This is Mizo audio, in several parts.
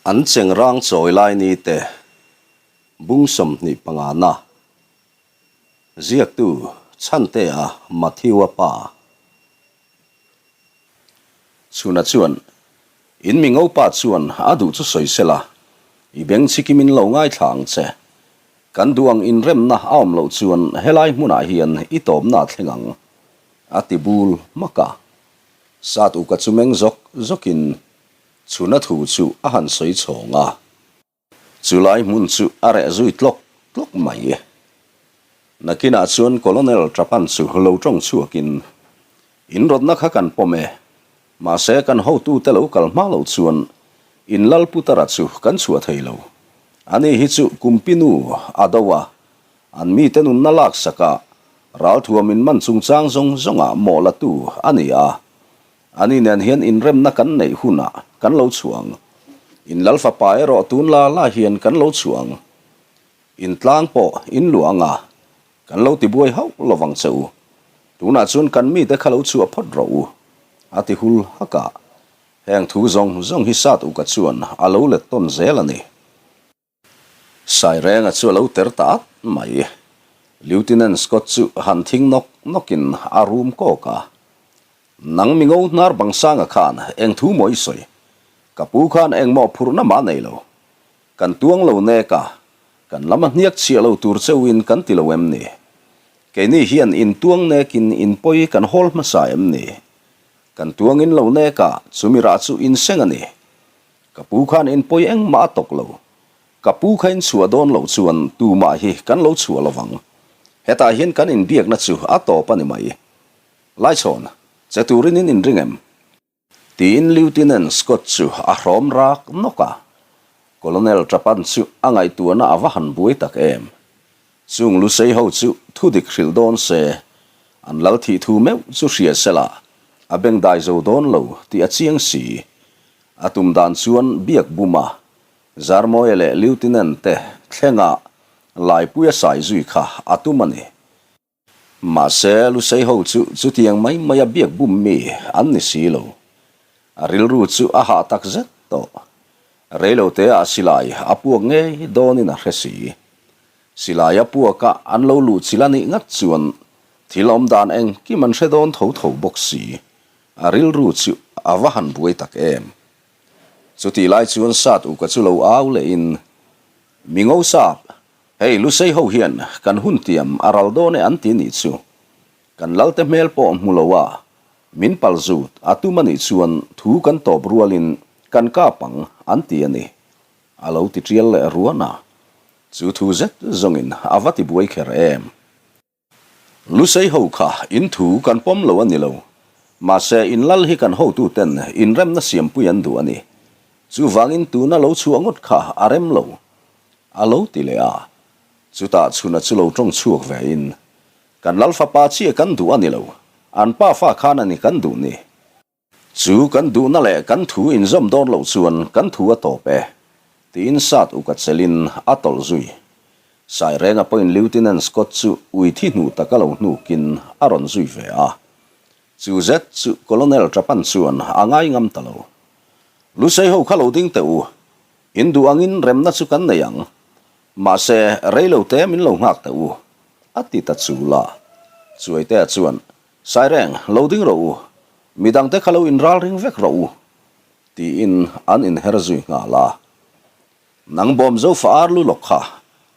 An chengrang chawi lai ni te bung 25 na ziaktu Chhantea Matthew-a pa Chhuna chuan, In mi ngopa chuan a duh chu sawi sela, i beng chhikim in lo ngaithla ang che. Kan duh ang inremna a awm loh chuan helai hmunah hian i tawpna a thleng ang, a ti bul hmak a. Sat uka chu meng zawk zawkin Chhuna thu chu a han sawi chhawng a. Chulai hmun chu a reh zui tlawk tlawk mai. Nakinah chuan Colonel Trapan chu lo tawng chhuakin, In rawtna kha kan pawm e. Mahse kan hotute lo kal hma loh chuan in lal putara chu kan chhuah thei lo. Ani hi chu kumpinu a do a, an mite nunna laksak a, ralthuam in man chungchang zawng zawngah mawh latu a ni a. Ani nen hian inremna kan neih hunah kan lo chhuang. In lal fapa erawh tun la la hian kan lo chhuang. In tlang pawh in luah anga kan lo tibuai hauh lovang che u. Tunah chuan kan mite kha lo chhuah phawt rawh u, a ti hul hak a. Heng thu zawng zawng hi sat uka chuan a lo let tawn zel a ni. Sairenga chu a lo ter ta at mai. Lieutenant Scott chu han thing nawk nawkin a rum kawk a. Nang mi ngo hnar bang sanga khan eng thu maw i sawi? Ka pu khan engmaw phurhna mah nei lo. Kan tuang lo nek a, kan lam a hniak chhiah lo tur cheuhin kan ti lo em ni? Keini hian in tuang nekin in pawi kan hawl hmasa em ni? Kan tuangin lo nek a, chumi rah chu in seng a ni. Ka pu khan in pawi engmah a tawk lo. Ka pu kha in chhuah dawn loh chuan tumah hi kan lo chhuah lovang. Hetah hian kan inbiakna chu a tawp a ni mai. Laichhawn, che turin in inring em? Tiin Lieutenant Scott chu a hrawm rak nawk a. Colonel Trapan chu a ngaihtuahna a va han buai tak em. Chung Lusei ho chu thudik hrilh dawn se, an lal thih thu meuh chu hria sela a bengdai zo dawn lo tih a chiang si. A tum dan chuan biak buma Zarmawia leh Lieutenant te thlenga Laipuia sai zui kha a tum a ni. Mahse, Lusei ho chu chutiang mai maia biak bum mi an ni si lo. A rilru chu a hah tak zet tawh. Reiloteah silai a puak ngei dawnin a hre si. Silai a puaka an lo luh chilh a nih ngat chuan thil awm dan engkim an hre dawn tho tho bawk si. A rilru chu a va han buai tak em. Chutih lai chuan Sat uka chu lo au lehin, Mi ngo sap, hei Lusei ho hian kan hun tiam a ral dawn e an ti nih chu. Kan lalte hmel pawh hmu lo a, min pal zut a tum a nih chuan thu kan tawp rualin kan kap ang an ti a ni. A lo ti tial leh ruan a. Chu thu zet zawngin a va ti buai kher em. Lusei ho kha in thu kan pawm lo a ni lo. Mahse, in lal hi kan hotuten inremna siampui an duh a ni. Chuvangin tuna lo chhuah ngawt kha a rem lo. A lo ti leh a. Chutah chhuna chu lo tawng chhuak ve in, Kan lal fapa chiah kan duh a ni lo. An pa fa khan a ni kan duh ni. Chu kan duhna leh kan thu inzawm dawn loh chuan kan thu a tawp e, tiin Sat uka chelin a tawlh zui. Sairenga pawhin Lieutenant Scott chu ui thi hnu taka lo hnukin a rawn zui ve a. Chu zet chu Colonel Trapan chuan a ngai ngam ta lo. Lusei ho kha lo ding teh u, in duh angin remna chu kan nei ang. Mahse, rei lo te min lo nghak teh u, a ti ta chul a. Chuaitea chuan Saireng, lo ding rawh u, midangte kha lo inral ring vek rawh u, tiin an inher zui nghal a. Nang bawm zofa ar lu lawk kha,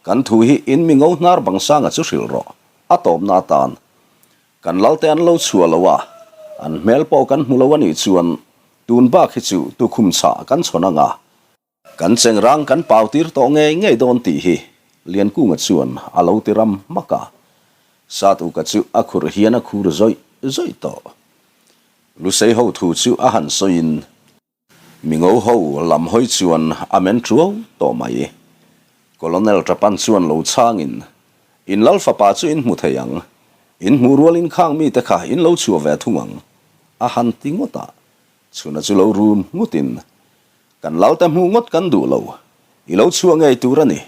kan thu hi in mi ngo hnar bang sanga chu hrilh rawh, a tawpna atan. Kan lalte an lo chhuah lo a, an hmel pawh kan hmu lo a nih chuan tun bak hi chu tukhum chhah kan chhawn ang a, Kan chengrang kan pau tir tawh ngei ngei dawn tih hi Liankunga chuan a lo ti ram hmak a. Satuka chu a khurh hian a khur zawih zawih tawh. Lusei ho thu chu a han sawiin Mingo ho lam hawi chuan a men tuau tawh mai. Colonel Trapan chuan lo chhangin, In lal fapa chu in hmu thei ang. In hmuh rualin khang mite kha in lo chhuah ve thung ang, a han ti ngawt a. Chhuna chu lo rum nghutin, Kan lalte hmuh ngawt kan duh lo, i lo chhuah ngei tur a ni.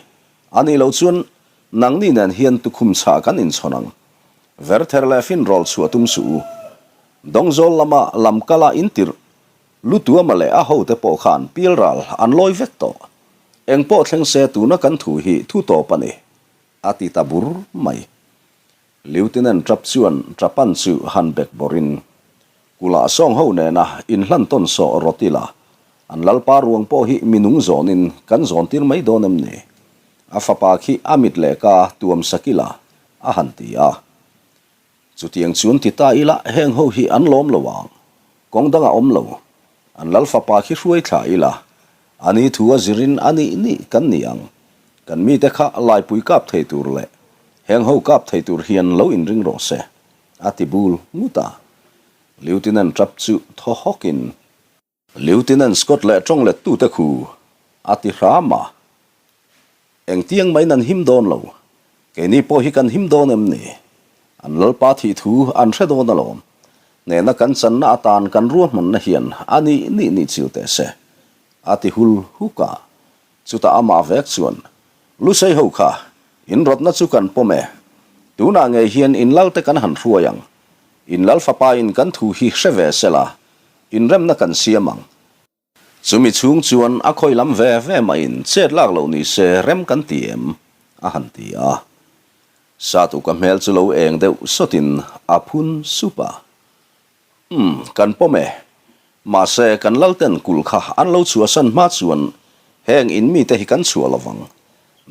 A nih loh chuan nangni nen hian tukhum chhah kan inchhawn ang. Verther leh finrawl chhuah tum suh u. Dawngzawl lama lam kala in tirh. Lutuama leh a hote pawh khan pialral an lawi vek tawh. Eng pawh thleng se tuna kan thu hi thu tawp a ni, a ti ta bur mai. Lieutenant Trapp chuan Trappan chu han bek bawrhin, Kula sawng ho nena inhlan tawn sawh rawt ila, an lalpa ruang pawh hi mi nung zawnin kan zawn tir mai dawn em ni? A fapa khi a mit leh ka tuam sak ila, a han ti a. Chutiang chuan ti ta ila heng ho hi an lawm lo ang. Kawng dang a awm lo. An lal fapa khi hruai thla ila, a ni thu a zirin a nih nih kan ni ang. Kan mite kha laipui kap thei tur leh heng ho kap thei tur hian lo inring rawh se, a ti bul ngut a. Lieutenant Trapp chu thaw hawkin. Lieutenant Scott leh tawng lettute khu a ti hram a. Engtiang maiin an him dawn lo. Keini pawh hi kan him dawn em ni? An lalpa thih thu an hre dawn alawm. Hnehna kan channa atan kan ruahmanna hian a nih nih nih chil teh se. A ti hul huk a. Chutah amah vek chuan, Lusei ho kha, in rawtna chu kan pawm e. Tunah ngei hian in lalte kan han hruai ang. In lal fapain kan thu hi hre ve sela, inremna kan siam ang. Chumi chhung chuan a khawi lam ve ve mahin chet lak loh ni se rem kan ti em? a han ti a. Satuka hmel chu lo eng deuh sawtin a phun sup a. Umm, kan pawm e. Mahse, kan lalten kulh kha an lo chhuahsan hma chuan heng in mite hi kan chhuah lovang.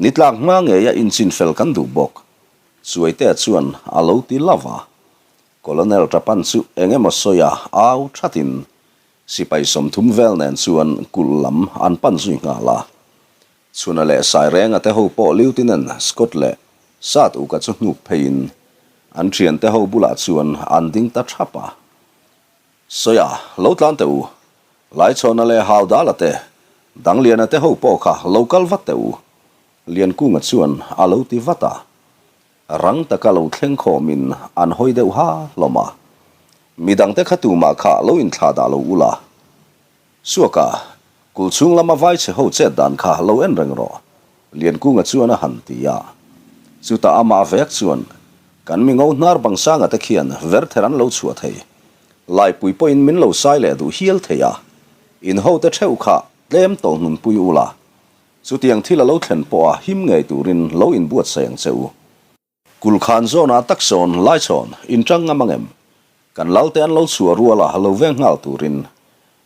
Ni tlak hma ngeia inchinfel kan duh bawk. Chuaitea chuan a lo ti love a. Colonel Trapan chu eng emaw sawi a au thatin sipai 30 vel nen chuan kulh lam an pan zui nghal a. Chhuna leh Sairenga te ho pawh Lieutenant Scott leh Sat Uka chu hnuk pheiin an thiante ho bulah chuan an ding ta thap a. Sawia, lo tlan teh u. Laichhawna leh Haudala te, Dangliana te ho pawh kha lo kal vat teh u. Liankunga chuan a lo ti vat a. Rang taka lo thleng khawmin an hawi deuh ha hlawm a. Midangte kha tumah kha lo inthlah dah lo ula. Suaka, kul chhung lama vai chhe ho chet dan kha lo en reng rawh, Liankunga chuan a han ti a. Chutah amah vek chuan, Kan mi ngo hnar bang sanga te khian verther an lo chhuah thei. Laipui pawhin min lo sai leh duh hial thei a. In hote theuh kha tlem tawlhnunpui ula. Chutiang thil a lo thlen pawha him ngei turin lo inbuatsaih ang che u. Kulkhan zawnah tak sawn Laichhawn inṭang ngam ang em? Kan lalte an lo chhuah ruala lo veng nghal turin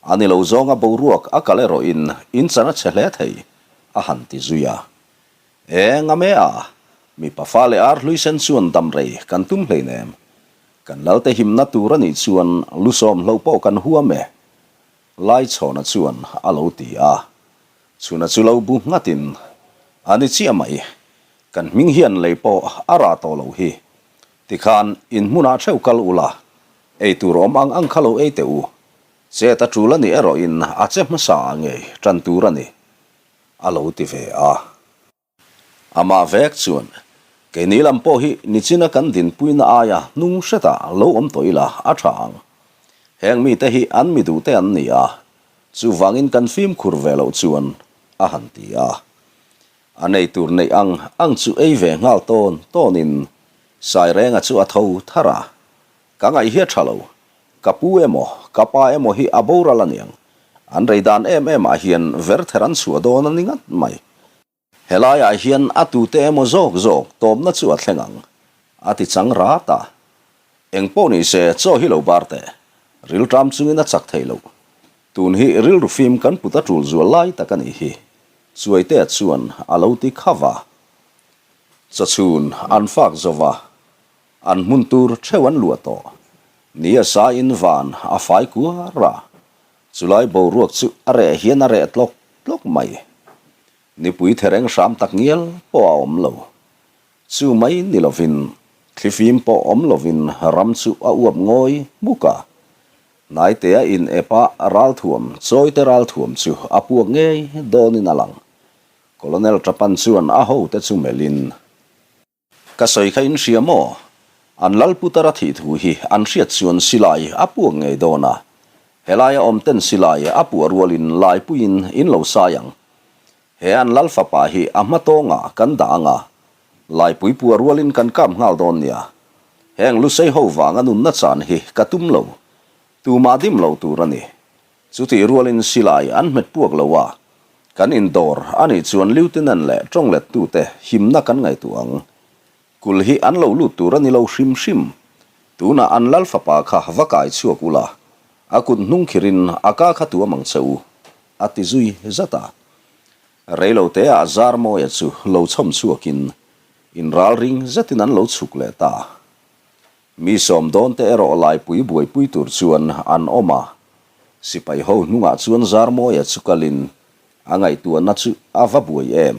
a ni lo zawnga boruak a kal erawhin in chan a chhe hle thei, a han ti zui a. E, ngam e a, mipa fa leh ar hlui sen chuan dam rei kan tum hleinem. Kan lalte himna tur a nih chuan lusawm hlo pawh kan huam e, Laichhawna chuan a lo ti a. Chhuna chu lo bu nghatin, A ni chiah mai, kan hming hian lei pawh a rah tawh loh hi. Tikhan in hmunah theuh kal ula, ei tur awm ang ang kha lo ei teh u. Chet a tul a nih erawhin a che hmasa ah ngei tan tur a ni, a lo ti ve a. Amah vek chuan, Keini lam pawh hi nichina kan dinpuina aia hnung hretah lo awm tawh ila a tha ang. Heng mite hi an mi duhte an ni a, chuvangin kan fimkhur ve loh chuan, a han ti a. A nei tur neih ang ang chu ei ve nghal tawn tawnin Sairenga chu a tho thar a. Ka ngaih hi a tha lo. Ka pu emaw, ka pa emaw hi a boral aniang. An rei dan em em ah hian verther an chhuah dawn a ni ngat mai. Helaiah hian a tute emaw zawk zawk tawpna chu a thleng ang, a ti chang rat a. Eng pawh ni se chaw hi lo bar teh, rilṭam chungin a chak thei loh. Tun hi rilru fim kan put a ṭul zual lai tak a nih hi, Chuaitea chuan a lo ti kha va. Chawchhun an fak zo va, an hmun tur theuh an luah tawh. Ni a sa in van a fai kuar a, chulai boruak chu a reh hian a reh tlawk tlawk mai. Nipui thereng hram tak ngial pawh a awm lo. Chu mai ni lovin thlifim pawh awm lovin ram chu a uap ngawi hmuk a. Hnaitea in epa ralthuam, chawite ralthuam chu a puak ngei dawnin a lang. Colonel Trapan chuan a hote chu melhin. Ka sawi kha in hria maw? An lal putara thih thu hi an hriat chuan silai a puak ngei dawn a. Helaia awm ten silai a puah rualin laipuiin in lo sai ang. He an lal fapa hi a hma tawngah kan dah ang a, laipui puah rualin kan kap nghal dawn nia. Heng lusei ho vanga nunna chan hi ka tum lo. Tumah dim lo tur a ni. Chutih rualin silai an hmet puak lo a, kan indawr a nih chuan Lieutenant leh tawnglettute himna kan ngaihtuah ang. Kul hi an lo lut tur a ni lo hrim hrim. Tunah an lal fapa kha va kai chhuak ula, a kut hnung khirin a ka kha tuam ang che u, a ti zui zat a. Reiloteah Zarmawia chu lo chhawm chhuakin inralring zetin an lo chhuk leh ta. Mi sawm dawnte erawh laipui buaipui tur chuan an awm a, sipai ho hnungah chuan Zarmawia chu kalin a ngaihtuahna chu a va buai em.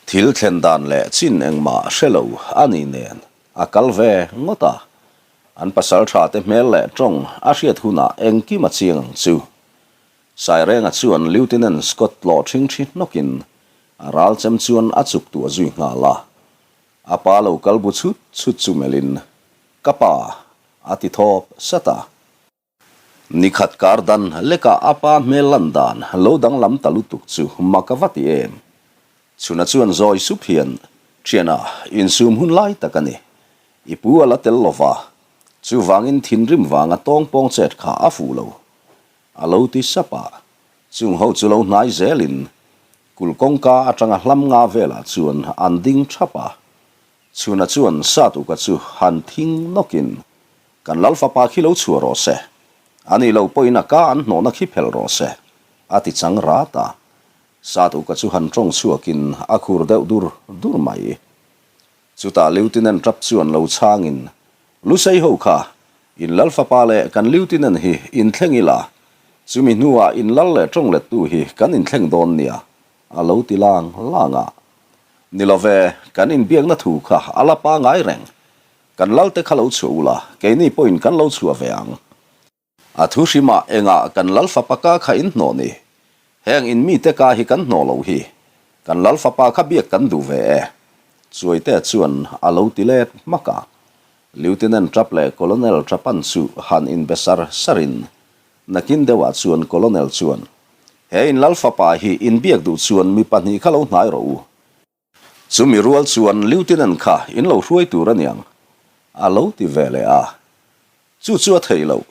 Thil thlen dan leh chin engmah hre lo a ni nen a kal ve ngawt a, an pasal tha te hmel leh tawng a hriat hunah engkim a chiang ang chu. Sairenga chuan Lieutenant Scott tlawh ṭhingṭhi hnawkin a ral chem chuan a chuk tuah zui nghal a, A pa lo kal bu chhut chhut chu melhin, Ka pa, a ti thawp sat a. Nikhat kar dan lekah a pa hmel lan dan lo danglam ta lutuk chu mak a va ti em. Chhuna chuan zawi sup hian, Thiana, insum hun lai tak a ni. I pu a la tel lo va, chuvangin thinrim vanga tawngpawng chet kha a fuh lo. A lo ti sap a, chung ho chu lo hnai zelin kulh kawngka atanga hlam nga velah chuan an ding thap a. Chhuna chuan sat uka chu han thing nawkin, Kan lal fapa khi lo chhuah rawh se, a nih loh pawhin a ka an hnawhna khi phelh rawh se, a ti chang rat a. Sat uka chu han tawng chhuakin a khur deuh dur dur mai. Chutah Lieutenant tap chuan lo chhangin, Lusei ho kha, in lal fapa leh kan Lieutenant hi inthleng ila, chumi hnuah in lal leh tawng lettu hi kan inthleng dawn nia, a lo ti lang lang a. Ni love, kan inbiakna thu kha a la pangai reng. Kan lalte kha lo chhuah ula, keini pawhin kan lo chhuah ve ang. A thu hrimah engah kan lal fapa ka kha in hnawh ni? Heng in mite ka hi kan hnawh loh hi. Kan lal fapa kha biak kan duh ve e. Chuaite chuan a lo ti let hmak a. Lieutenant Trapp leh Colonel Trappan chu han inbe sar sarin nakin deuhah chuan Colonel chuan, He in lal fapa hi inbiak duh chuan mi pahnih kha lo hnai rawh u. Chumi rual chuan Lieutenant kha in lo hruai tur a niang, a lo ti ve leh a. Chu chu a theih loh.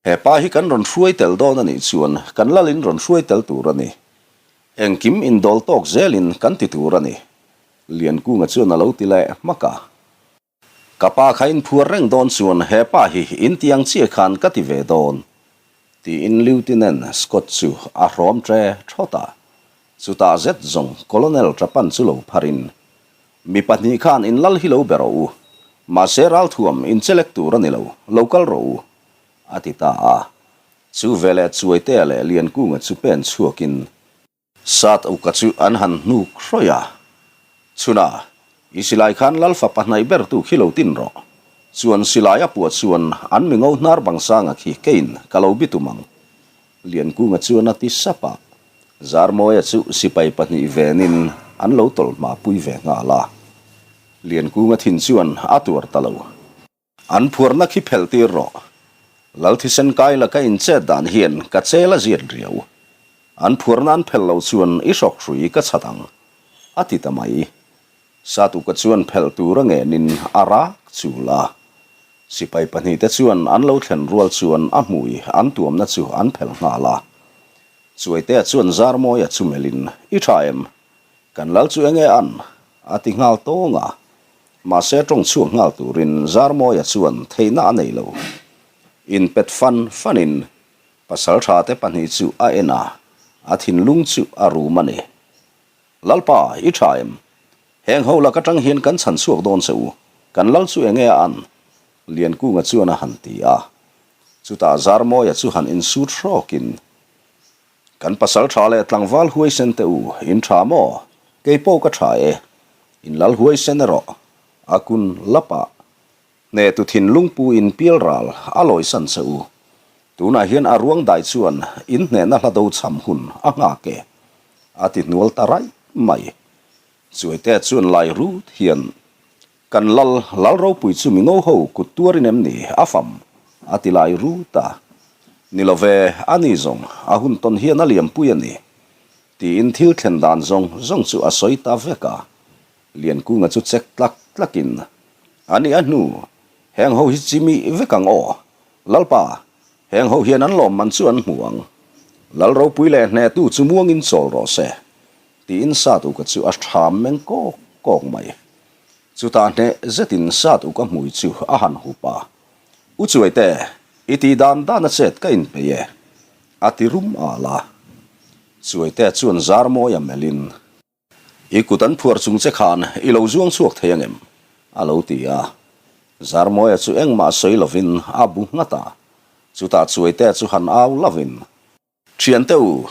He pa hi kan rawn hruai tel dawn a nih chuan kan lalin rawn hruai tel tur a ni. Engkim indawl tawk zelin kan ti tur a ni. Liankunga chuan a lo ti leh hmak a. Ka pa kha inphuar reng dawn chuan he pa hi intiang chiah khan ka ti ve dawn, tiin Lieutenant Scott chu a hrawm tre thawt a. Chutah zet zawng Colonel Trapan chu lo pharin, Mi pahnih khan in lal hi lo be rawh u. Mahse ralthuam in chelek tur a ni lo, lo kal rawh u, a ti ta a. Chu veleh Chuaitea leh Liankunga chu pen chhuakin Sat uka chu an han hnuk hrawih a. Chhuna, i silai khan lal fapa hnaih bertu khi lo tin rawh. Chuan silai a puah chuan an mingo hnar bang sanga khi keiin ka lo bitum ang. Liankunga chuan a ti sap a. Zarmawia chu sipai pahnih venin an lo tawlh hma pui ve nghal a. Liankunga thin chuan a tuar ta lo. An phuarna khi phelh tir rawh. Lal thisen kai laka inchet dan hian ka chel a ziat riau. An phuarna an phelh loh chuan i hrawk hrui ka chhat ang, a ti ta mai. Satuka chuan phelh tur a ngenin a rak chul a. Sipai pahnihte chuan an lo thlen rual chuan a hmui an tuamna chu an phelh nghal a. Chuaitea chuan Zarmawia chu melhin, I tha em? Kan lal chu enge an? a ti nghal tawng a. Mahse tawng chhuak nghal turin Zarmawia chuan theihna a nei lo. Inpet fan fanin pasal tha te pahnih chu a en a, a thinlung chu a rum a ni. Lalpa, i tha em? Heng ho lak atang hian kan chhan chhuak dawn che u, kan lal chu enge a an? Liankunga chuan a han ti a. Chutah Zarmawia chu han insut hrawkin, Kan pasal tha leh tlangval huaisen te u, in tha maw? Kei pawh ka tha e. In lal huaisen erawh a kun lapah hnetu thinlung pu in pial ral a lawisan che u. Tunah hian a ruang dai chuan in hnehna hla do cham hun a nghak e. A ti hnual ta raih mai. Chuaite chuan lai rut hian Kan lal, lal ropui chu mi ngo ho kut tuarin em ni? A fam, a ti lai rut a. Ni lo ve, a ni zawng, a hun tawn hian a liampui a ni. Tiin thil thlen dan zawng zawng chu a sawi ta vek a. Liankunga chu chek tlak tlakin, A ni a hnu, heng ho hi chimi vek ang aw. Lalpa, Heng ho hian an lawmman chu an hmu ang. Lal ropui leh hnehtu chu muangin chawl rawh se, tiin Satuka chu a ṭham meng kawk kawk mai. Chutah hneh zetin Satuka hmui chu a han hup a, U Chuaite, i tih dan dan a chet ka inpeih e, a ti rum al a. Chuaite chuan Zarmawia melhin, I kut an phuar chung che khan i lo zuang chhuak thei angem? a lo ti a. Zarmawia chu engmah sawi lovin a bu nghat a. Chutah Chuaite chu han au lovin, Thiante u,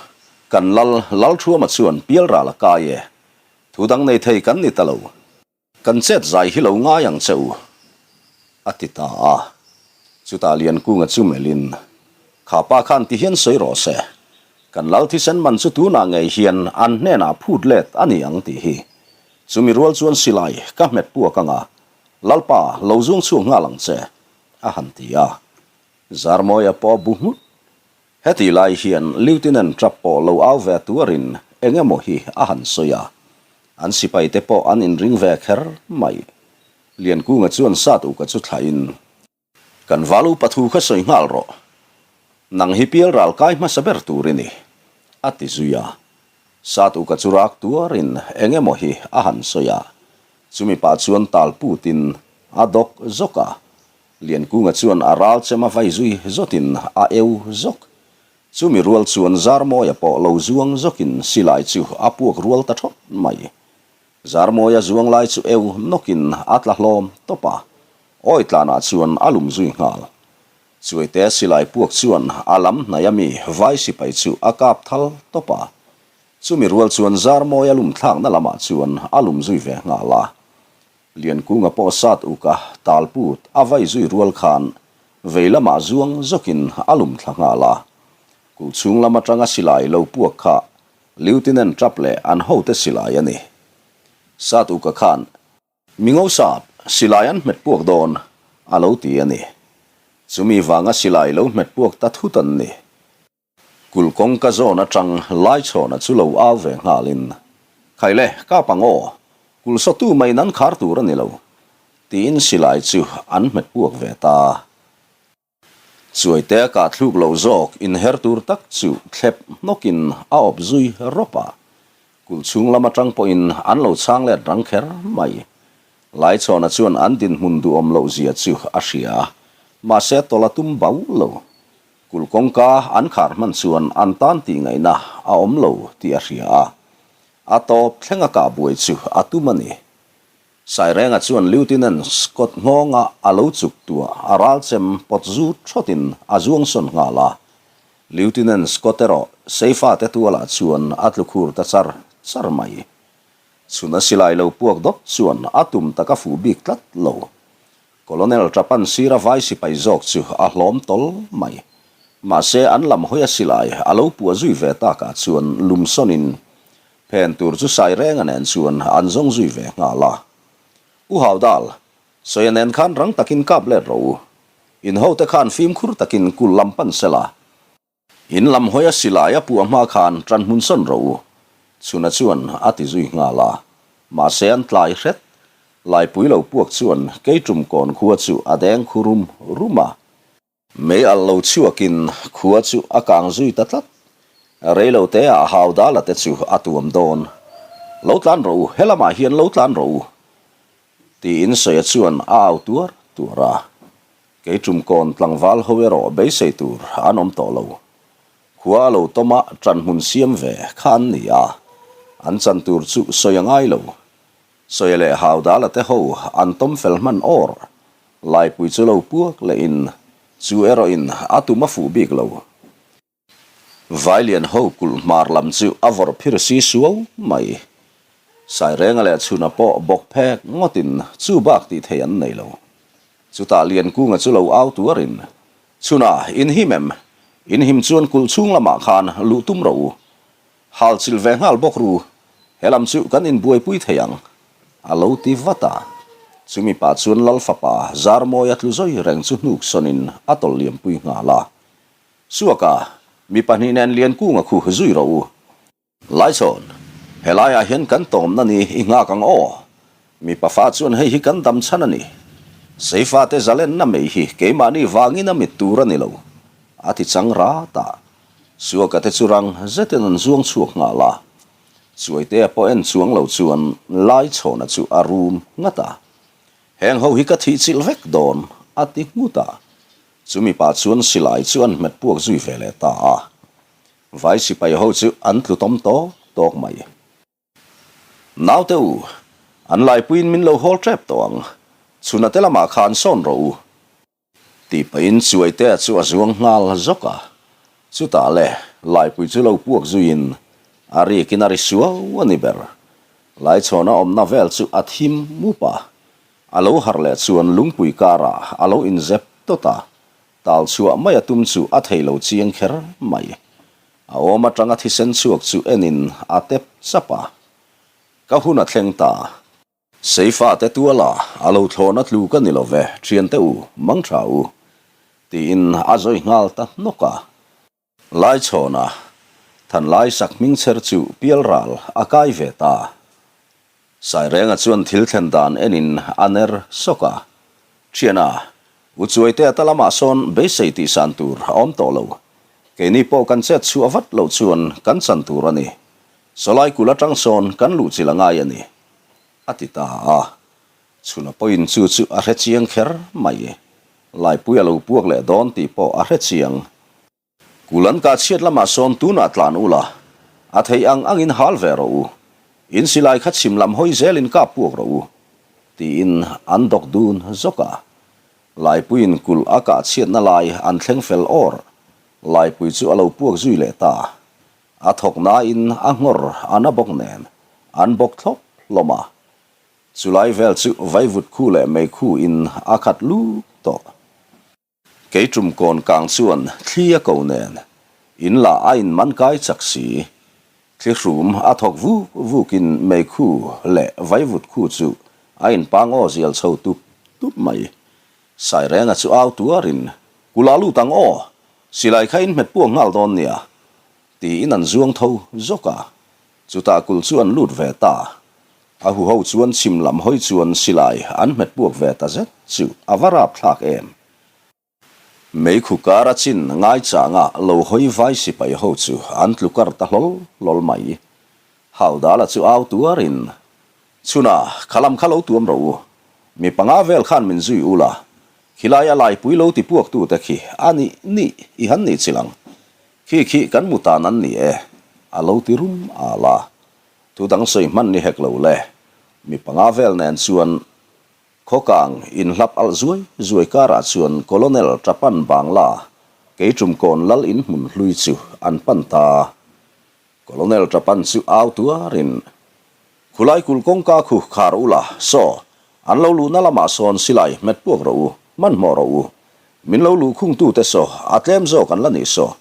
kan lal Lalthuama chuan pialral a kai e. Thu dang nei thei kan ni ta lo. Kan chet zai hi lo ngai ang che u, a ti ta a. Chutah Liankunga chu melhin, Kha pa khan ti hian sawi rawh se, kan lal thisen man chu tunah ngei hian an hnenah phut let a ni ang tih hi. Chumi rual chuan silai ka hmet puak anga, Lalpa lo zuang chhuak nghal ang che, a han ti a. Zarmawia pawh bu nghut Hetih lai hian Lieutenant Trapp pawh lo au ve tuarin eng emaw hi a han sawi a, an sipaite pawh an inring ve kher mai. Liankunga chuan sat uka chu thlahin, Kan val upa thu kha sawi nghal rawh, nang hi pial ral kai hmasa ber tur i ni, a ti zui a. Sat uka chu rak tuarin eng emaw hi a han sawi a, chumi pah chuan tal putin a dawk zawk a, Liankunga chuan a ral chem a vai zui zawtin a eu zawk. Chumi rual chuan Zarmawia pawh lo zuang zawkin silai chu a puak rual ta thawt mai. Zarmawia zuang lai chu eu nawkin a tla hlawm tawp a, awi tlanah chuan a lum zui nghal. Chuaite silai puak chuan a lam hnaih a mi vai sipai chu a kap thal tawp a. Chumi rual chuan Zarmawia lum thlakna lamah chuan a lum zui ve nghal a. Liankunga pawh sat uk a, tal put a vai zui rual khan vei lamah zuang zawkin a lum thla nghal a. Kulh chhung lam atanga silai lo puak kha Lieutenant Trapp leh an hote silai a ni. Sat uka khan, Mingo sap, silai an hmet puak dawn, a lo ti a ni. Chumi vanga silai lo hmet puak ta thut an ni. Kulh kawngka zawn atang Laichhawna chu lo au ve nghalin, Khai le, kap ang aw, kulh sawtu mai nan khar tur a ni lo, tiin silai chu an hmet puak ve ta. Chuaite a kah thluk lo zawk inher tur tak chu thlep hnawkin a awp zui rawp a, kulh chhung lam atang pawhin an lo chhang let rang kher mai. Laichhawna chuan an dinhmun duhawm loh zia chu a hria a, mahse tawlh a tum bau lo. Kulh kawngka an khar hman chuan an tan tih ngaihna a awm lo tih a hria a, a tawp thleng a kah buai chu a tum a ni. Sairenga chuan Lieutenant Scott nghawnga a lo chuk tuah a ral chem pawt zut thawtin a zuang sawn nghal a. Lieutenant Scott erawh Seifa te tualah chuan a tlu khur ta char char mai. Chhun a silai lo puak dawt chuan a tum tak a fuh bik tlat lo. Colonel Trapan sira vai sipai zawk chu a hlawm tawl mai. Mahse an lam hawi a silai a lo puah zui ve takah chuan lum sawnin phen tur chu Sairenga nen chuan an zawng zui ve nghal a. U Haudal, Sawia nen khan rang takin kap let rawh u. In hote khan fimkhur takin kul lam pan sela. In lam hawi a silai a puah hma khan ṭan hmun sawn rawh u, Chhuna chuan a ti zui nghal a. Mahse an tlai hret. Laipui lo puak chuan Keiṭum kawn khua chu a deng khu rum rum a. Mei alh lo chhuakin khua chu a kang zui ta tlat. Rei lo te ah Haudala te chu a tuam dawn. Lo tlan rawh u, helamah hian lo tlan rawh u, tiin Sawia chuan a au tuar tuar a. Kei ṭumkawn tlangval ho erawh beisei tur an awm tawh lo. Khua a lo tawm a, ṭan hmun siam ve kha an ni a, an chan tur chu sawi a ngai lo. Sawia leh Haudala te ho an tawm fel hman awr. Laipui chu lo puak lehin chu erawhin a tum a fuh bik lo. Vailian ho kulh hmar lam chu a vawrh phir si suau mai. Sairenga leh Chhuna pawh bawk phek ngawtin chu bak tih thei an nei lo. Chutah Liankunga chu lo au tuarin, Chhuna, in him em? In him chuan kulh chhung lamah khan luh tum rawh u. Hal chilh ve nghal bawk ru, he lam chu kan inbuaipui thei ang, a lo ti vat a. Chumi pah chuan Lal fapa Zarmawia tlu zawi reng chu hnuk sawnin a tawlh liampui nghal a. Suaka, mi pahnih nen Liankunga khu zui rawh u. Laichhawn, helaiah hian kan tawmna ni i nghak ang aw. Mi pafa chuan hei hi kan dam chhan a ni. Seifate zalenna mei hi keimahni vangin a mit tur a ni lo. A ti chang rat a. Suaka te chu rang zetin an zuang chhuak nghal a. Chuaitea pawh en chuang lo chuan Laichhawna chu a rum nghat a. Heng ho hi ka thih chilh vek dawn, a ti nghut a. Chumi pah chuan silai chu an hmet puak zui ve leh ta a. Vai sipai ho chu an tlu tawm tawk tawk mai. Naute u, an laipuiin min lo hawl tep tawh ang. Chhuna te lamah khan sawn rawh u. Tih pahin Chuaitea chu a zuang nghal zawk a. Chutah le, laipui chu lo puak zuiin a rikin a ri suau a ni ber. Laichhawna awmna vel chu a thim mup a. A lo harh leh chuan lungpui karah a lo inzep tawt a. Tal chhuah mai a tum chu a thei lo chiang kher mai. A awm atanga thisen chhuak chu enin a tep chap a. Ka hun a thleng ta. Seifa te tuala a lo thlawhna tlu ka ni lo ve, thiante u, mang tha u, tiin a zawi nghal ta hnawk a. Laichhawna Thanlai sak hming chher chu pialral a kai ve ta. Sairenga chuan thil thlen dan enin a ner sawk a. Thiana, u Chuaitea ta lamah sawn beisei tih san tur a awm tawh lo. Keini pawh kan chet chhuah vat loh chuan kan chan tur a ni. Sawlai kul atang sawn kan luh chilh a ngai a ni, a ti ta a. Chhuna pawhin chu chu a hre chiang kher mai. Laipui a lo puak leh dawn tih pawh a hre chiang. Kul an kah chhiat lamah sawn tunah tlan ula, a theih ang angin hal ve rawh u. In silai kha chhim lam hawi zelin kap puak rawh u, tiin an dawk dun zawk a. Laipuiin kul a kah chhiatna lai an thleng fel awr. Laipui chu a lo puak zui leh ta. A thawk nain a nghawr a na bawk nen an bawk thlawp hlawm a. Chulai vel chu vaivut khu leh meikhu in a khat lut tawh. Kei tum kawn kang chuan thli a ko nen, in lah a in man kai chak si. Thli hrum a thawk vuk vukin meikhu leh vaivut khu chu a in pang aw zial chho tup tup mai. Sairenga chu au tuarin, Kula lut ang aw, silai kha in hmet puak nghal dawn nia, tiin an zuang tho zawk a. Chutah kul chu an lut ve ta. A huho chuan chhim lam hawi chuan silai an hmet puak ve ta zet chu a va rap thlak em. Meikhu kar a chin ngaichanga lo hawi vai sipai ho chu an tlu kar ta hlawl hlawl mai. Haudala chu au tuarin, Chhuna, kha lam kha lo tuam rawh u. Mi panga vel khan min zui ula, khilai a laipui lo ti puak tute khi a nih nih i han nih chilh ang. Khi khi kan mu tan an ni e, a lo ti rum al a. Thu dang sawi hman ni hek lo le. Mi panga vel nen chuan khawkang inhlap alh zuai zuai karah chuan Colonel Tapan Bangla Keitumkawn lal in hmun hlui chu an pan ta. Colonel Tapan chu au tuarin, Khulai kulh kawngka khu khar ula, saw, an lo luhna lamah sawn silai hmet puak rawh u, hmanhmawh rawh u. Min lo luhkhungtute saw, a tlem zawk an la nih saw,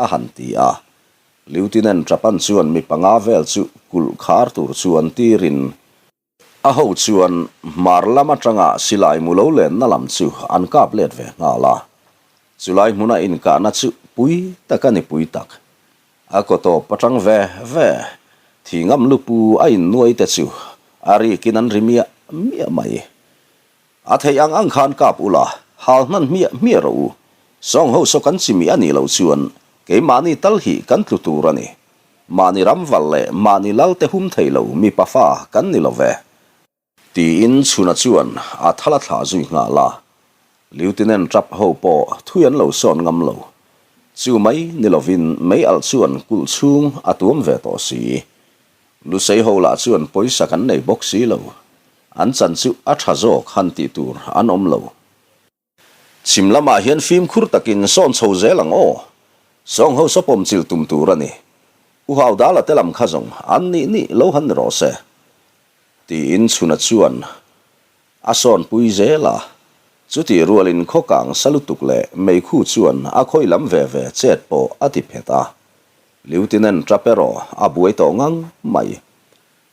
a han ti a. Lieutenant Trapan chuan mi panga vel chu kulh khar tur chuan tirin a ho chuan hmar lam atanga silai mu lo lenna lam chu an kap let ve nghal a. Chulai hmuna inkahna chu pui tak a ni pui tak. A kaw tawp atang ve ve thingam lupu a innuai te chu a rikin an ri miah miah mai. A theih ang ang khan kap ula, hal hnan hmiah hmiah rawh u. Sawng ho saw kan chimih a nih loh chuan keimahni tal hi kan tlu tur a ni. Mahni ramval leh mahni lal te hum thei lo mipa fa kan ni lo ve. Tiin Chhuna chuan a thal a thlah zui nghal a. Lieutenant Trapp ho pawh thui an lo sawn ngam lo. Chu mai ni lovin mei alh chuan kulh chhung a tuam ve tawh si. Lusei ho lah chuan pawisa kan nei bawk si lo. An chan chu a tha zawk han tih tur an awm lo. Chhim lamah hian fimkhur takin sawn chho zel ang aw. Sawng ho sawpawm chil tum tur a ni. U Haudala te lam kha zawng an nih nih lo han ni rawh se. Tiin Chhuna chuan a sawn pui zel a. Chutih rualin khawkang sa lutuk leh meikhu chuan a khawi lam ve ve chet pawh a ti phet a. Lieutenant Trapp erawh a buai tawh ngang mai.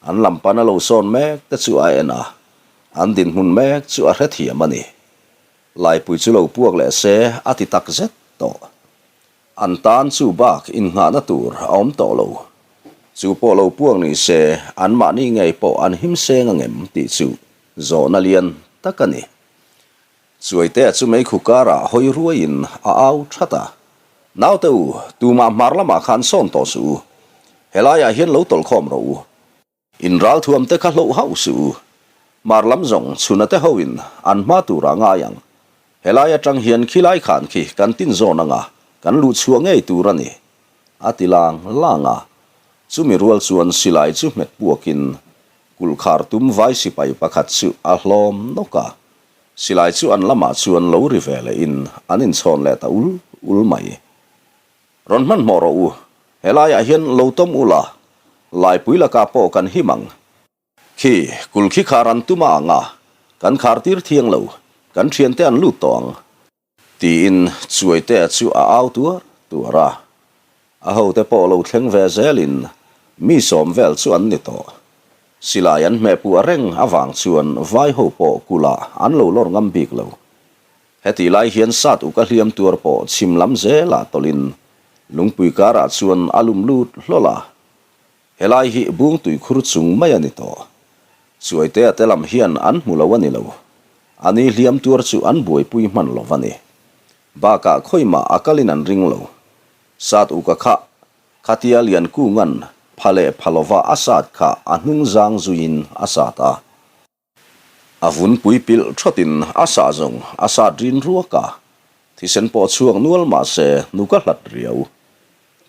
An lam pana lo sawn mek te chu a en a, an dinhmun mek chu a hrethiam a ni. Laipui chu lo puak leh se a ti tak zet tawh. An tan chu bak innghahna tur a awm tawh lo. Chu pawh lo puak ni se anmahni ngei pawh an him seng angem tih chu zawhna lian tak a ni. Chuaitea chu meikhu karah hawi ruaiin a au that a. Naute u, tumah hmar lamah khan sawn tawh suh u. Helaiah hian lo tawlhkhawm rawh u. In ralthuam te kha hloh hauh suh u. Hmar lam zawng chhuna te hoin an hma turah ngai ang. Helai atang hian khilai khan khi kan tin zawn anga kan luh chhuah ngei tur a ni. A ti lang lang a. Chumi rual chuan silai chu hmet puakin kulhkhar tum vai sipai pakhat chu a hlawm nawk a. Silai chu an lamah chuan lo ri ve lehin an inchhawn leh ta ul ul mai. Rawn hmanhmawh rawh u, helaiah hian lo tawm ula, Laipui lakah pawh kan him ang. Khi, kul khi khar an tum a ang a, kan khar tir thiang lo, kan thiante an lut tawh ang. Tiin Chuaitea chu a au tuar tuar a. A hote pawh lo thleng ve zelin mi sawm vel chu an ni tawh. Silai an hmehpuah reng avang chuan vai ho pawh kulah an lo lawr ngam bik lo. Hetih lai hian sat uk a hliam tuar pawh chhim lam zelah tawlhin lungpui karah chuan a lum lut hlawl a. Helai hi bung tuikhur chung mai a ni tawh. Chuaitea te lam hian an hmu lo a ni lo. A ni hliam tuar chu an buaipui hman lo va ni. Bakah khawimah a kalin an ring lo. Sat uka kha khatia Liankunga'n pha leh pha lova a sat kha a hnung zang zuiin a sat a. A vun pui pilh thawtin a sah zawng a sat rin ruak a, thisen pawh chhuak nual mah se hnuk a hlat riau.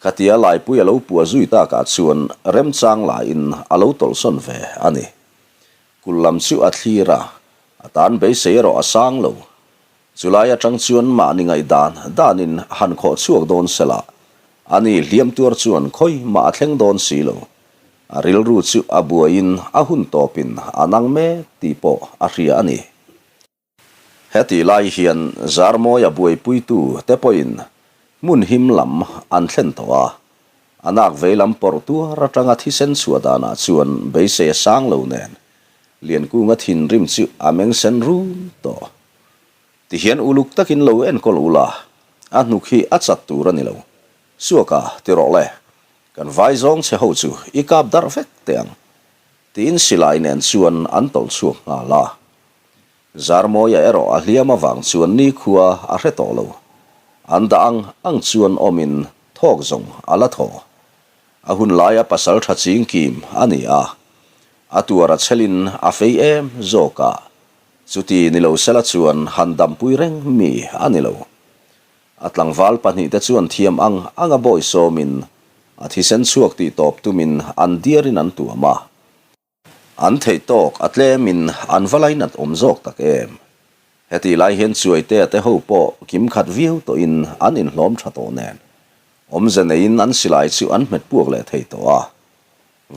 Khatia Laipui a lo puah zui takah chuan remchang lahin a lo tawlhsawn ve a ni. Kul lam chu a thlir a, a tan beisei erawh a sang lo. Chulai atang chuan mahni ngaihdan danin han khawh chhuak dawn sela, ani hliam tuar chuan khawi mah a thleng dawn si lo. A rilru chu a buaiin a hun tawpin a nang mek tih pawh a hria a ni. Hetih lai hian Zarmawia buaipuitu te pawhin hmun him lam an thlen tawh a, a nak vei lam pawrh tuar atanga thisen chhuah danah chuan beisei a sang lo nen Liankunga thinrim chu a meng sen rum tawh. Tihian uluk takin lo enkawl ula, a hnuk hi a chat tur a ni lo. Suaka, ti rawh le. Kan vai zawng che ho chu i kap darh vek teh ang. Tiin silai nen chuan an tawlh chhuak nghal a. Zarmawia erawh a hliam avang chuan nikhua a hre tawh lo. An dah ang ang chuan awmin thawk zawng a la thaw. A hun laia pasal tha ching kim a ni a, a tuar a chhelin a fei em zawk a, chuti ni lo sela chuan han dampui reng mi a ni lo. A tlangval pahnihte chuan thiam ang anga bawi sawmin a thisen chhuak tih tawp tumin an diarin an tuam a. An theih tawk a tlemin an va lainat awm zawk tak em? Hetih lai hian Chuaitea te ho pawh kim khat viau tawhin an inhlawm tha tawh nen, awmze neiin an silai chu an hmet puak leh thei tawh a.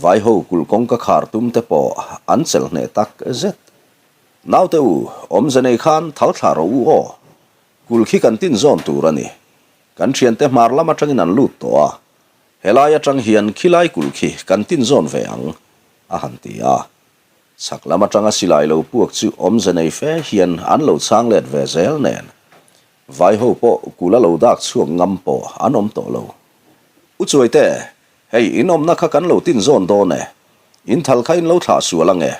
Vaiho kulh kawngka khar tum te pawh an chelh hneh tak zet. Naute u, awmze nei khan thal thlah rawh u aw. Kulh khi kan tin zawn tur a ni. Kan thiante hmar lam atangin an lut tawh a, Helai atang hian khilai kulh khi kan tin zawn ve ang, a han ti a. Chhak lam atanga silai lo puak chu awmze nei fe hian an lo chhang let ve zel nen. Vaiho pawh kulh a lo dak chhuak ngam pawh an awm tawh lo. U Chuaite, hei in awmna kha kan lo tin zawn dawn e. In thal kha in lo thlah sual ange,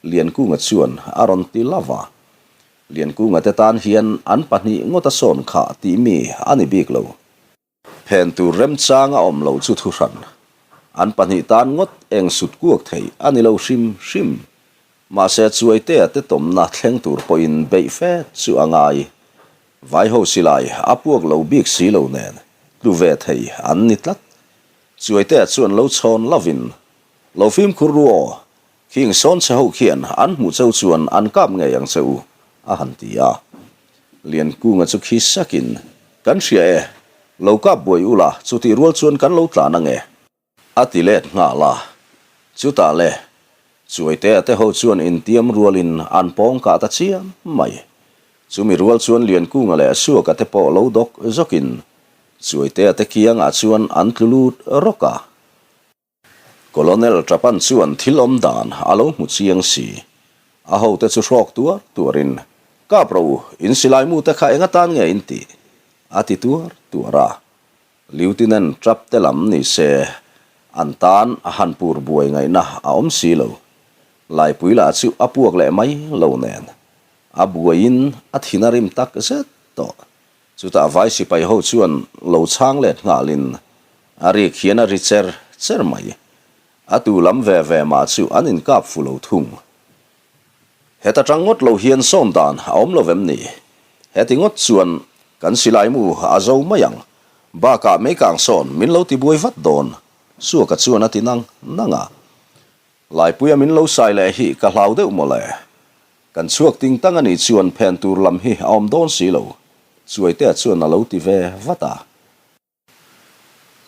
Liankunga chuan a rawn ti lova. Liankunga te tan hian an pahnih ngawt a sawn khah tih mi a ni bik lo. Phen tur remchang a awm lo chu thuhran. An pahnih tan ngawt eng sut kuak thei a ni lo hrim hrim. Mahse Chuaitea te tawmna thleng tur pawhin beih fe chu a ngai. Vaiho silai a puak lo bik si lo nen tlu ve thei an ni tlat. Chuaitea chuan lo chhawn lovin, Lo fimkhur ru aw, Khing sawn che ho khian an hmuh cheu chuan an kap ngei ang che u, a han ti a. Liankunga chu khi sakin, Kan hria e, lo kap buai ula, chutih rual chuan kan lo tlan ang e. A ti let nghal a. Chutah le, Chuaitea te ho chuan intiam rualin an pawng kah ta chiam mai. Chumi rual chuan Liankunga leh Suaka te pawh lo dawk zawkin Chuaitea te kiangah chuan an tlu lut rawk a. Colonel Trapan chuan thil awm dan a lo hmu chiang si. A hote chu hrawk tuar tuarin, Kap rawh u, in silai mu te kha eng atan nge in tih? a ti tuar tuar a. Lieutenant Trapp te lam ni se, an tan a han pur buai ngaihna a awm si lo. Laipui lah chu a puak leh mai lo nen, a buaiin a thin a rim tak zet tawh. Chutah vai sipai ho chuan lo chhang let nghalin a rik hian a ri cher cher mai. A tu lam ve ve mah chu an inkap fu lo thung. Heta tang ngawt lo hian sawn dan a awm lo vem ni? Heti ngawt chuan kan silai mu a zo mai ang. Bakah meikang sawn min lo tibuai vat dawn, Suaka chuan a ti nang nang a. Laipuia min lo sai leh hi ka hlau deuh mawle. Kan chhuak ting tang a nih chuan phen tur lam hi a awm dawn si lo, Chuaitea chuan a lo ti ve vat a.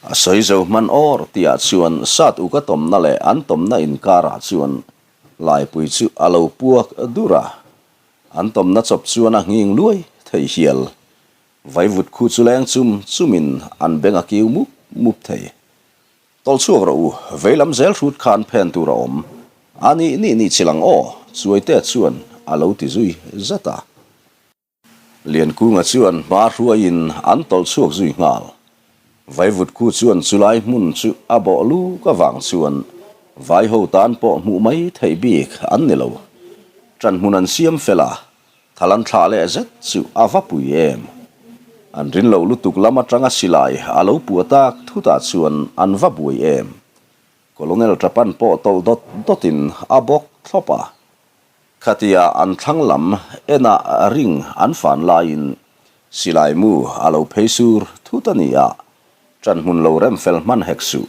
A sawi zo hman awr tihah chuan sat uk a tawmna leh an tawmna inkarah chuan Laipui chu a lo puak dur a. An tawmna chawp chuan a nghing luai thei hial. Vaivut khu chu leng chum chumin an beng a kiu mup mup thei. Tawlh chhuak rawh u, vei lam zel hrut khan phen tur a awm. A nih nih nih chil ang aw, Chuaitea chuan a lo ti zui zat a. Liankunga chuan hma hruaiin an tawlh chhuak zui nghal. Vaivut khu chuan chulai hmun chu a bawh luk avang chuan vaiho tan pawh hmuh mai theih bik an ni lo. Ṭan hmun an siam fel a, Thal an thlah leh zet chu a va pui em? An rin loh lutuk lam atanga silai a lo puah tak thutah chuan an va buai em? Colonel Trapan pawh tawlh dawt dawtin a bawk thlawp a. Khatia an thlang lam enah ring an fan laiin silai mu a lo phei sur thut a ni a, ṭan hmun lo rem fel hman hek suh.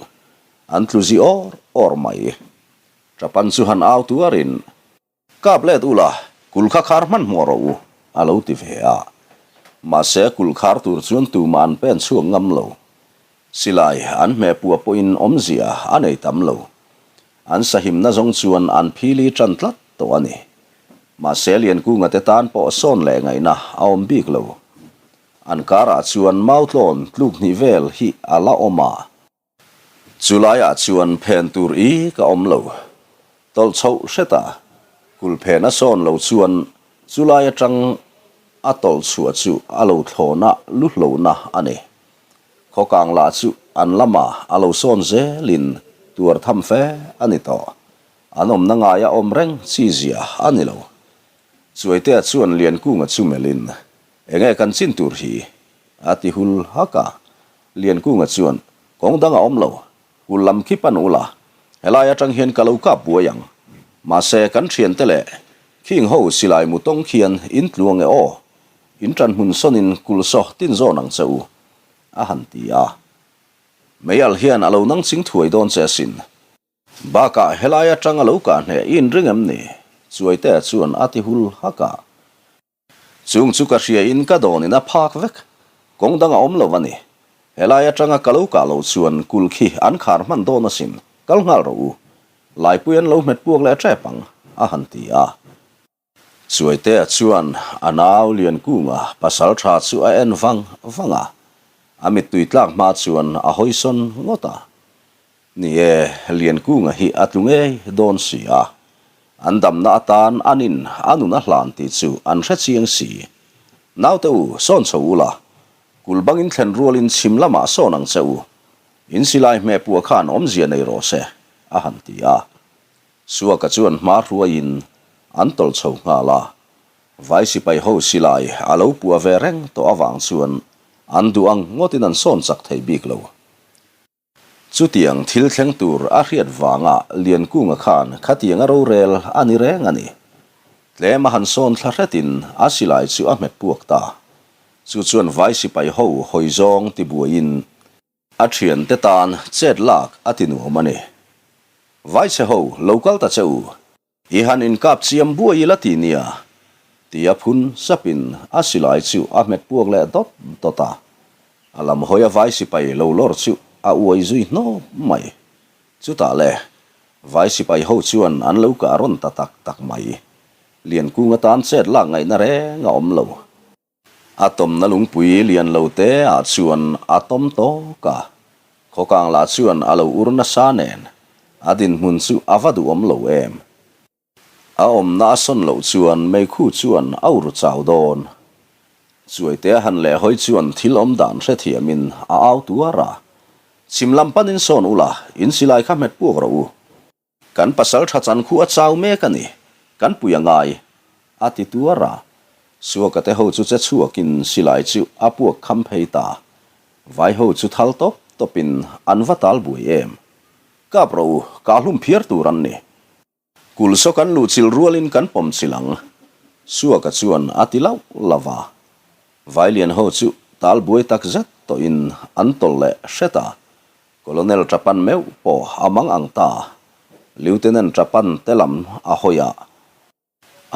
An tlu zi awr awr mai. Trapan chu han au tuarin. Kap let ula, kul kha khar hmanhmawh rawh u, a lo ti ve a. Mahse, kul khar tur chuan tumah an pen chhuak ngam lo. Silai an hmeh puah pawhin awmzia a nei tam lo. An sahimna zawng chuan an phili tan tlat tawh a ni. Mahse, Liankunga te tan pawh sawn leh ngaihna a awm bik lo. An karah chuan mautlawn tluk hnih vel hi a la awm a. Chu laiah chuan phen tur i ka awm lo. Tawlh chhoh hret a, kul phen a sawn lo chuan chu lai atang a tawlh chhuah chu a lo thlawna lu hlona a ni. Khawkang lah chu an lama a lo sawn zelin tuar tham fe a ni tawh. An awmna ngaia awm reng chi zia a ni lo. Chuaitea chuan Liankunga chu melhin, Enge kan chin tur hi? a ti hul hak a. Liankunga chuan, Kawng dang a awm lo, kul lam khi pan ula, helai atang hian ka lo kap buai ang. Mahse, kan thiante leh khing ho silai mu tawng khian in tluang e aw, in tan hmun sawnin kul saw tin zawn ang che u, a han ti a. Meial hian a lo nang ching thuai dawn che asin. Bakah helai atang a lo kah hneh i inring em ni? Chuaitea chuan a ti hul hak a. Chung chu ka hria in ka dawn in a phak vek. Kawng dang a awm lo a ni. Helai atanga ka lo kah loh chuan kul khi an khar hman dawn asin. Kal nghal rawh u. Laipui an lo hmet puak leh tep ang, a han ti a. Chuaitea chuan a nau Liankunga pasal tha chu a en vang vang a. A mittui tlak hma chuan a hawisawn ngawt a. Ni e, Liankunga hi a tlu ngei dawn si a. An damna atan an in a nun a hlan tih chu an hre chiang si. Naute u, sawn chho ula, kul bangin thlen rualin chhim lamah sawn ang che u. In silai hmeh puah khan awmzia nei rawh se, a han ti a. Suaka chuan hma hruaiin an tawlh chho nghal a. Vai sipai ho silai a lo puah ve reng tawh avang chuan an duh ang ngawtin an sawn chak thei bik lo. Chutiang thil thleng tur a hriat vanga Liankunga khan khatiang a rorel a ni reng a ni. Tlem a han sawn thla hretin a silai chu a hmet puak ta. Chu chuan vai sipai ho hawi zawng tibuaiin a thiante tan chet lak a ti nuam a ni. Vaichhe ho lo kal ta che u. I han inkap chiam buai ila ti nia, tia phun sapin a silai chu a hmet puak leh dawt dawt a. A lam hawi a vai sipai lo lawr chu a uai zui hnawp mai. Chutah le, vai sipai ho chuan an lo kah rawn ta tak tak mai. Liankung atan chet lak ngaihna reng a awm lo. A tawmna lungpui lian lo te ah chuan a tawm tawk a, khawkang lah chuan a lo ur nasa nen a dinhmun chu a va duhawm lo em. A awmna a sawn loh chuan meikhu chuan a ur chau dawn. Chuaitea han leh hawi chuan thil awm dan hrethiamin a au tuar a, Chhim lam panin sawn ula, in silai kha hmet puak rawh u. Kan pasal tha chan khu a chau mek a ni, kan pui a ngai, a ti tuar a. Suaka te ho chu che chhuakin silai chu a puak kham phei ta. Vai ho chu thal tawp tawpin an va tal buai em. Kap rawh u, kah hlum phiar tur an ni. Kulh saw kan luh chilh rualin kan pawm chilh ang. Suaka chuan a ti lauh lauh va. Vailian ho chu tal buai tak zet tawhin an tawlh leh hret a. Colonel Trapan meuh pawh a mang ang ta. Lieutenant Trapan te lam a hawi a.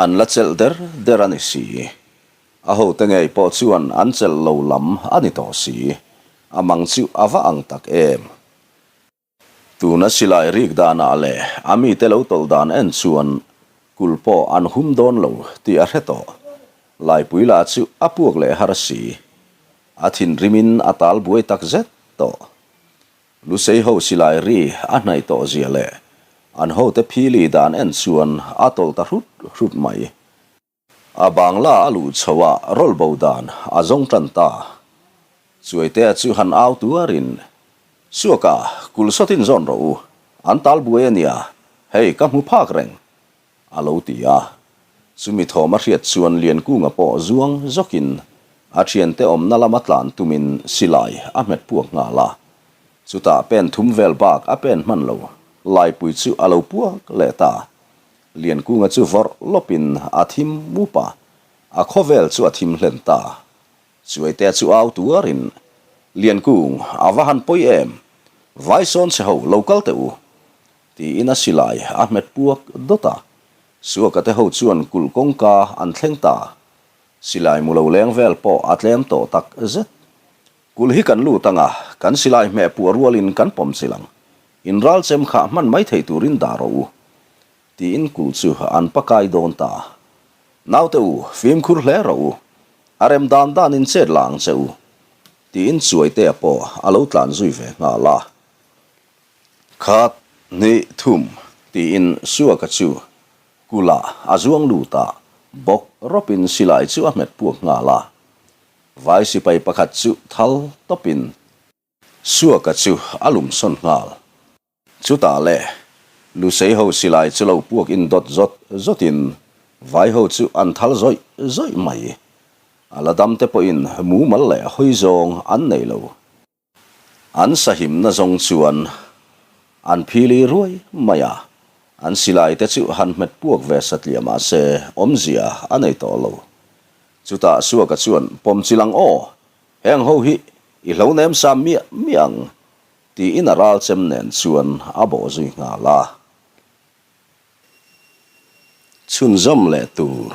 An la chelh der der a ni si. A hote ngei pawh chuan an chelh lo lam a ni tawh si. A mang chu a va ang tak em. Tuna silai rik danah leh a mite lo tawlh dan en chuan kulh pawh an hum dawn lo tih a hre tawh. Laipui lah chu a puak leh har si. A thinrimin a tal buai tak zet tawh. Lusei ho silai ri a hnaih tawh zia leh an hote phili dan en chuan a tawlh ta hrut hrut mai. A bangla a luh chho a rawl bo dan a zawng tan ta. Chuaitea chu han au tuarin, Suaka, kulh sawtin zawn rawh u, an tal buai a nia, hei ka hmu phak reng, a lo ti a. Chumi thawm a hriat chuan Liankunga pawh zuang zawkin a thiante awmna lama tlan tumin silai a hmet puak nghal a. Chutah pen thum vel bak a pen hman lo, laipui chu a lo puak leh ta. Liankunga chu vawrh lawpin a thim mup a, a khawvel chu a thim hlen ta. Chuaitea chu au tuarin, Liankung, a va han pawi em? Vai sawn che ho, lo kal teh u! Tiin a silai a hmet puak dawt a. Suaka te ho chuan kulh kawngka an thleng ta. Silai mu lo leng vel pawh a tlem tawh tak zet. Kulh hi kan lut ang a, kan silai hmeh puah rualin kan pawm chilh ang. In ral chem kha hman mai thei turin dah rawh u, tiin kulh chu an pakai dawn ta. Naute u, fimkhur hle rawh u, a rem dan danin chet la ang che u, tiin Chuaitea pawh a lo tlan zui ve nghal a. Khat, hnih, thum, tiin Suaka chu kulhah a zuang lut a, bawk rawpin silai chu a hmet puak nghal a. Vai sipai pakhat chu thal tawpin Suaka chu a lum sawn nghal. Chutah le, Lusei ho silai chu lo puak in dawt zawt zawtin vai ho chu an thal zawih zawih mai. A la dam te pawhin mumal leh hawi zawng an nei lo. An sahimna zawng chuan an phili ruai mai a, an silai te chu han hmet puak ve satliah mahse awmzia a nei tawh lo. Chutah Suaka chuan pawm chilang aw, Heng ho hi i hlo nem sa miah miah ang tiin a ral chem nen chuan a bawh zui nghal a. Chhunzawm leh tur.